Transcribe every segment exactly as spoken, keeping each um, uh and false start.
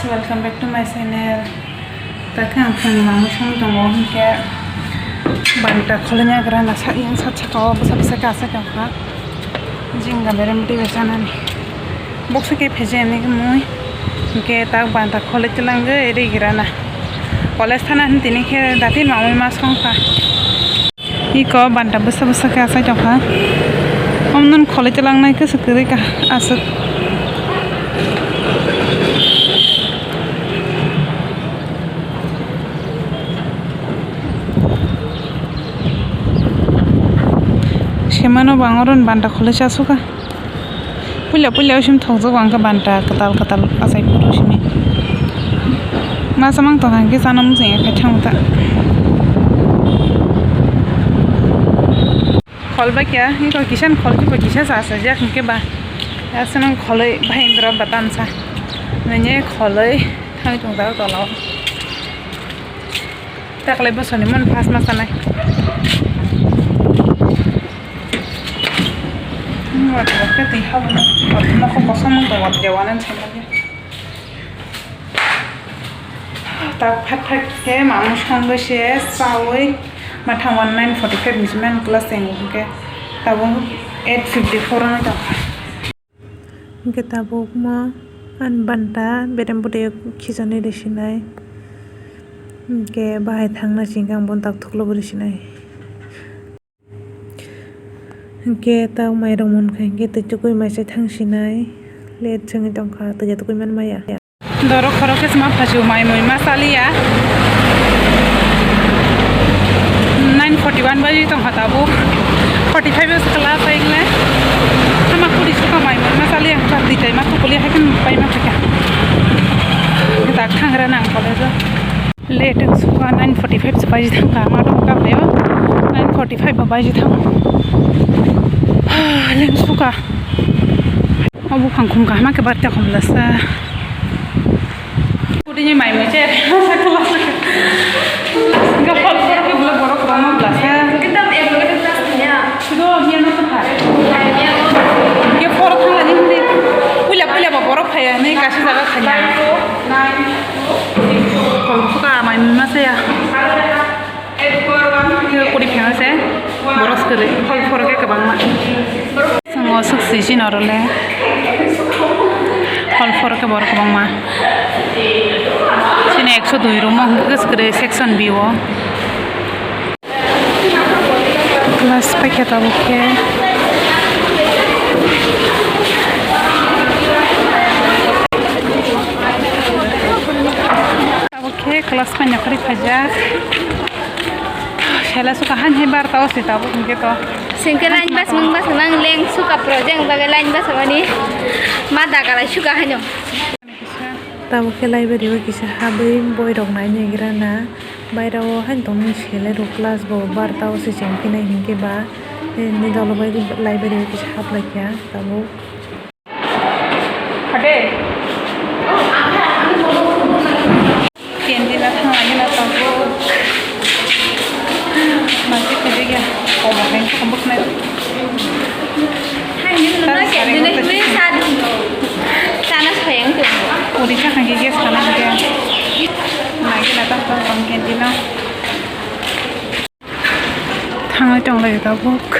Welcome back to my channel. Takhe ang phung mamwi song tongo hinkhe banta kholaina gra na sa yang sa saka o bwsa bwsa kasa tongkha. Jing ga berem twi bwsa nani. Boksa khe pheje ani mui. Hinkhe tak banta kholai twlangwi ri gra na. College thana hin tini khe dati mamwi ma songkha. Iko banta bwsa bwsa khe asai tongkha. Omnon kholai twlangnai khe se kwrwi ka aswk. Semano bang oron banta kholai cha suka. Puila puila oisim thokjak ang khe banta kwtal kwtal achai phuru simi. Masa mang tong hang khe chana mung chang ya khe thang ta. Khol ba kya, ni ko kisan khol ki ba kisa sa sa jak hing khe ba. Ya senang kholoi bhai indra batan sa. Nanye kholoi thang tong ta tola. Taklai bosoni mon phas ma sanai. Motro khe twi habo no. Motro no kho kosom no tong motro dewanan chama ya. Tak phat phat khe mamung songwi se chawi ma thang one nine forty five ni siman class ten hwnkhe tabuk eight fifty four ano tongkha. Hwnkhe tabukma ani banta berem bwtwi khichani risinai. Hwnkhe bahai thangna singkhe ang bono tak thuklobo risinai. Hwnkhe tak mairok mankha hwnkhe twi chukui maisa thangsinai. Late swngwi tongkha, twi ja tukui manmaya. Dorok khorok khe sma phasu mai mui ma chaliya. Nine forty one baji tongkha tabuk. Forty five o se class aigle. Hama khuri suka mai mui ma chaliya hwnkha twi tai ma thukuli hai khe pai ma thika. Tak thangra nang college o. Late wng suka nine forty five se baji thangkha ma dong ka phai o. Nine forty five bo baji thang. Leng suka. O buphang khum kaham khe barta khum lasa. Kudini mai mui che. Ga phal phal khe bula borok rok ma lasa. Sudo hiya no kha. Ge phor thang ani hinde. Puila puila ba borok phaya ni kaisa jaga thanya. Khol phuka mai mui ma saya. Kuri phano se boros kwrwi hol phoro khe kwbangma. Chwng o swk swi chini oro le hol phoro khe borok kwbangma. Chini ekso dui room o hwnkhe kwrwi section B o. Class paikha tabuk khe. Tabuk khe class paina kwrwi phaijak. Sela suka han hai barta o se tabuk hwnkhe to. Sengke line bus mung bus mang leng suka project bagai line bus mani ma dagalai suka hano. Tabuk khe library o kisa habwi boirok nai naigra na. Bairao haino tongmani sele rok class bo barta o se chengkhe nai hinkhe ba, eh, ni dolo bai library o kisa haplaikha tabuk. Canteen o thangna gana tabuk. Masi khajakya obo hai bwkhnai. Chana soyang tong. Uri chakha khe gas kana hwnkhe. Nai gana tang tong tong canteen o. Thangwi tonglaio tabuk.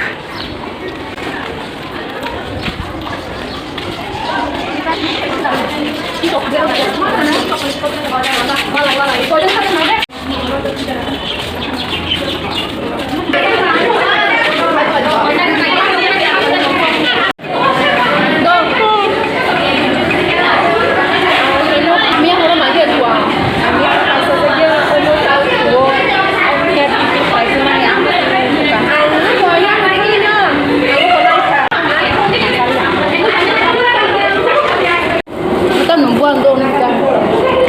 Bukan membuang dong, bukan.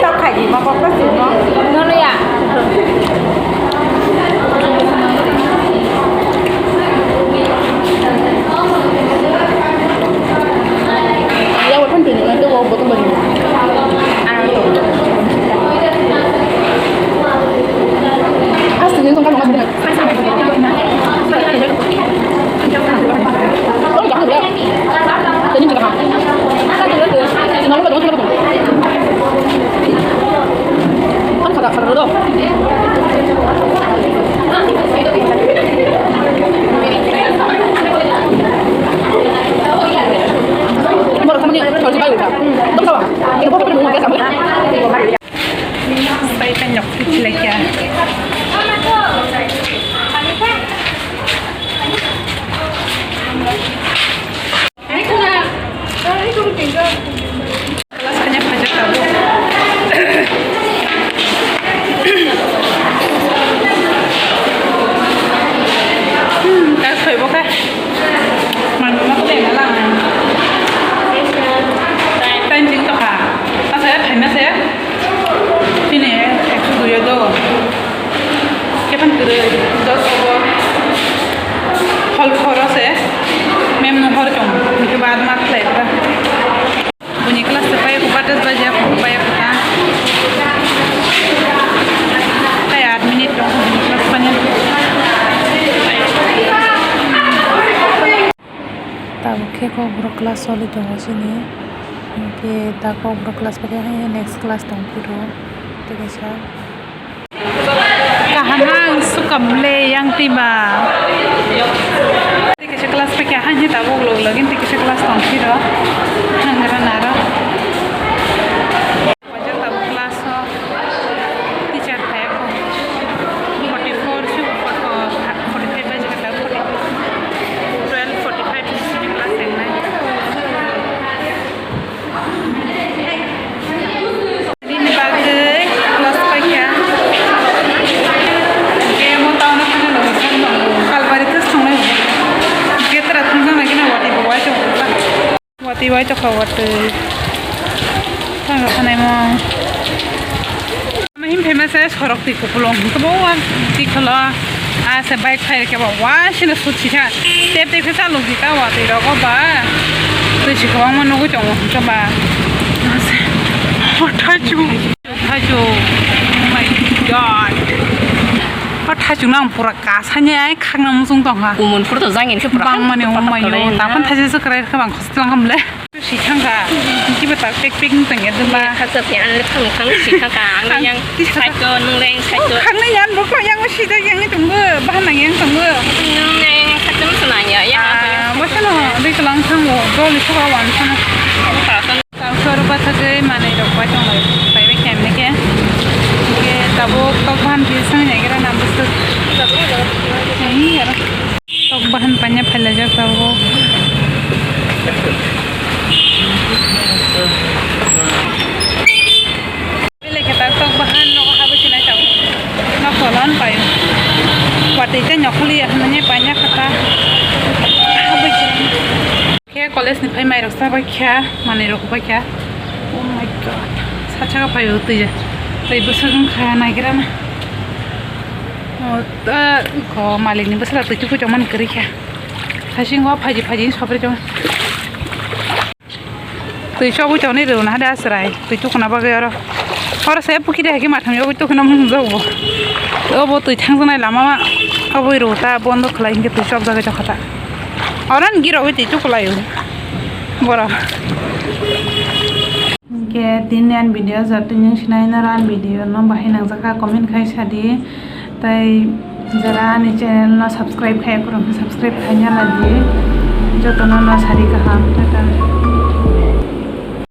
Tak kaji, maka plastik, no? Nono ya. Ya, watan tini, nanti gua potong balik. Asli, ini tongkat tongkat. Sai tanyok khuchilaikha. Class kanya phaijak tabuk. Hmm, ta soi bo khe. Manwi ma khe na lang. Time jing to kha. Asa ya phaima se. Chini ekso dui o do. Kephan kwrwi, dos obo hol khoro se, mem no hor chong, hwnkhe ba adma khlai ba. Buini class se pai ko, batas baja ko, pai ko ta. Tai aat minute tong buini class pani. Tabuk khe kokborok class choli tongo chini. Hinkhe da kokborok class paikha, haino next class tongphuru tei kaisa. Kaham ang sukam le yang tima. Tei kaisa class paikha, haino tabuk log login tei kaisa class tongphiro. Hangra naro. Wajar tabuk class o teacher phai kho. Forty four se forty five baje kha, forty, twelve forty five ni simi class tengnai. Nini bagwi class paikha. Game o town o thangna logi thangna. Kalbari thus thangna. Getra thangna lagi na wati bo wai chong. Watwi bai tokha watwi. Thangkha thanaimo. Ama him phaima se sorok twi kuphulung. Hwnkhe bo wa twi kholo. A se bike phai rwkhe bo wa sino sut sitha. Tep tep khe chalok di ta watwi rogo ba. Twi si kwbangma nugwi tongo hwnkhe ba. Hotha chu. Hotha chu. Oh my God. Hotha chu nang pura kasanya ai khakna muchung tongkha. Kumun pura to jangin khe pura. Bangmani hang oh my God. Tapan thaisa se kwrai khe bang khoslang hamle. Si thangkha, kiba tak pek pek wng tong ya, duma. Khaksa si ang le thang thang si thangkha, ang le yang saito, nung le yang saito. Khaknai yan rok yang si jak yang tong go, bahan nang yang tong go. Nung le yang saito nung sanang ya, yang apa yang. Ah, wasa no, dei kelang thang go, dol ni soba wan thang. Apa kan? Tang sor ba thagwi manai rok bai tong lai, bai bai kemne ke. Ke tabuk tok bahan khe sang ya gira na bwswk. Ni ya. Tok bahan panya phailajak tabuk. Belai khe tak tok bahan nogo habwi sinai tabuk. Nok kolon pai. Watwi tei nokholi ya hwnwi panya khata. Habwi sinai. Khe college ni phai mai rok sa bai kha, manwi rok bai kha. Oh my God. Sacha ka phaio twi ya. Twi bwswk wng kha naigra na. Oh, ta ko malik ni bwswk twi twi tongmani kwrwi kha. Thasing o phaji phaji sopri tong. Twi chobwi tongnai rw na hade asrai. Twi tukuna bagwi oro. Oro se pukiri hai khe matham yogwi tukuna mung jago. Obo twi thangjaknai lama ma. Obwi rw ta bondo khlai hinkhe twi chobjagwi tongkha ta. Oro ni girogwi twi tukulai o. Borok. Hinkhe tini ani video jatwi nung sinai naro ani video no bahai nangjakha comment khai sadi. Tai jara ani channel no subscribe khai khorok subscribe khaina ladi. Jotono no sari kaham tata.